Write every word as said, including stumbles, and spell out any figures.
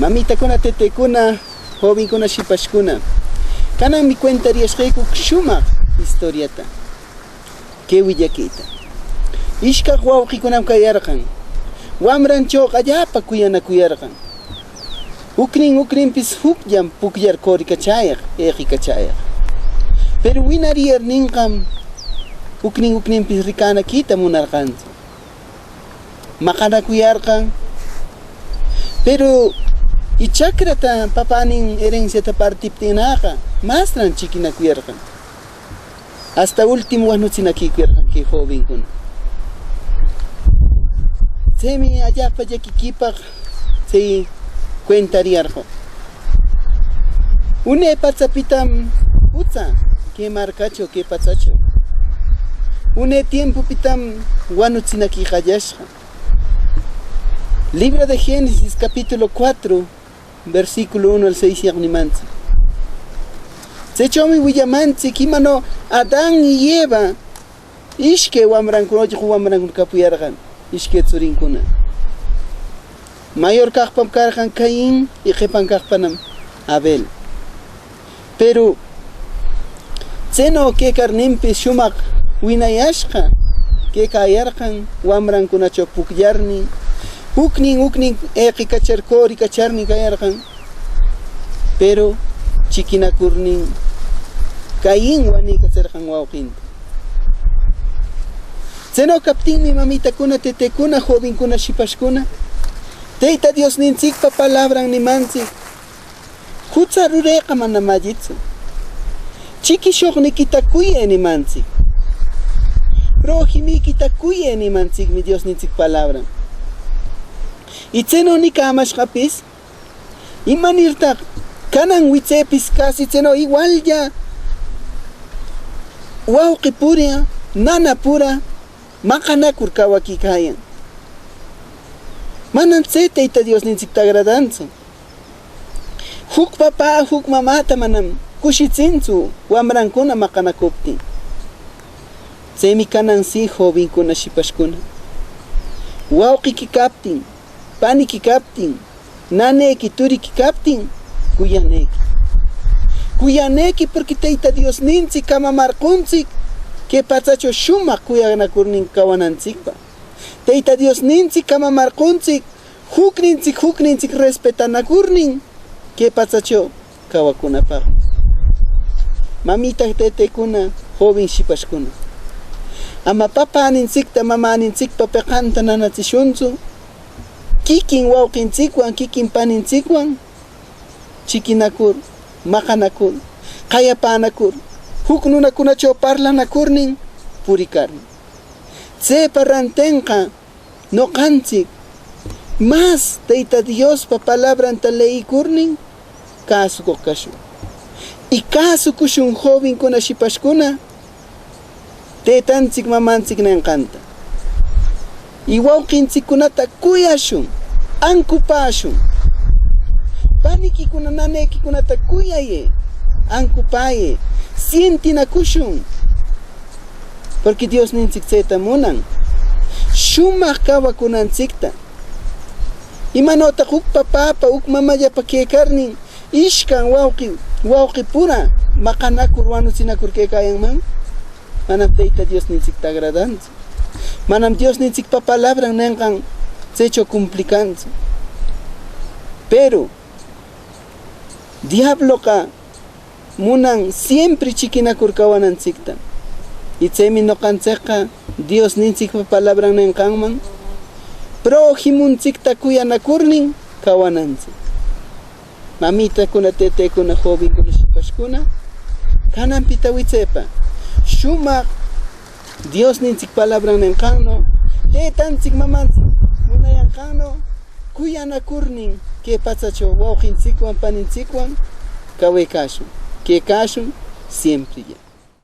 Mamitakuna, tetekuna, jovenkuna, shipashkuna, kananmi cuentariyashqequi huk shumaq historiata, que willaquita. Ishcaq wauqicunam cayarqan. Wamranchoqa allapa cuyanacuyarqan. Ucnin ucninpis jucllam pucllar coricachäyaq, eqicachäyaq. Pero winariyarninqam, ucnin ucninpis ricanaquita munarqantsu. Maqanacuyarqan. Pero y chacrata papänin herenciata partiptinnäqa, masran chiquinacuyarqan. Hasta último wanutsinaquicuyarqan que jovencuna. Tsemi allapa llaquiquipaq tse cuentariyarqoq. Une patsapitam jutsa que marcacho, que patsacho. Une tiempopitam wanutsinaquicallashqa. Libro de Génesis, capítulo cuatro, versículo uno al seis nimantsic. Tsechomi willamantsic imano Adán y Eva ishque wamrancuna, ollqu wamrancuna capuyarqan, ishque tsurincuna. Mayor caqpam carqan Caín y qepan caqpanam Abel. Pero tseno quecarninpis, shumaq winayashqa quecayarqan, wamrancunacho pucllarnin, ucnin ucnin eqicachar, coricacharnin cayarqan. Pero chiquinacurnin, Caín wanecatserqan wauqinta. Tseno captinmi, mamitakuna, tetekuna, jovencuna, shipashkuna, Teyta Diosnintsicpa palabran nimantsic: "Jutsa rureqa manam allitsu. Chiquishoqniquita cuyë", nimantsic. "Projimiquita cuyë", nimantsicmi Diosnintsic palabran. Y tseno nicamashqapis, ¿imanirtaq canan witsepis casi tseno iguallla wauqipura, nanapura maqanacur cawaquicayan? Manam tse Teyta Diosnintsicta agradantsu. Juc papä, juc mamäta manam cushitsintsu wamrancuna maqanacuptin. Tsemi canan si, jovencuna, shipashcuna, wauqiqui captin, paniqui captin, nanequi, turiqui captin, cuyanequi. Cuyanequi, porque Teyta Diosnintsic camamarqontsic que patsacho shumaq cuyanacurnin cawanantsicpaq. Teyta Diosnintsic camamarqontsic jucnintsic jucnintsic respetanacurnin que patsacho cawacunapaqmi. Mamita, tetekuna, joven shipashkuna, ama papänintsicta, mamänintsicpa peqanta nanatsishuntsu quiquin wauqintsicwan, quiquin panintsicwan chiquinacur, maqanacur, qayapänacur, juc nunacunacho parlanacurnin puricarnin. Tsepa rantenqa noqantsic mas Teyta Diospa palabranta leyicurnin cäsucoq cashun. Y cäsucushun, jovencuna, shipashcuna, tetantsic mamantsic nenqanta. Y wauqintsiccunata cuyashun, ancupäshun. Paniquicuna, nanequicunata cuyayë, ancupäyë, sientinacushun. Porque Diosnintsic tseta munan, shumaq cawacunantsicta. Imanotaq juc papäpa, juc mamallapa quecarnin, ishcan wauqi, wauqipura maqanacur, wanutsinacur quecayanman? Manam Teyta Diosnintsicta agradantsu. Manam Diosnintsicpa palabran nenqan tsecho cumplicantsu. Pero diabloqa munan siempre chiquinacur cawanantsicta. Y tsemi noqantsicqa Diosnintsicpa palabran nenqanman projimuntsicta cuyanacurnin cawanantsic. Mamitacuna, tetecuna, jovencuna, shipashcuna, cananpita witsepa shumaq Diosnintsic palabran nenqanno, tetantsic mamantsic munayanqanno cuyanacurnin, que patsacho wauqintsicwan panintsicwan cawecashun, quecashun siemprella.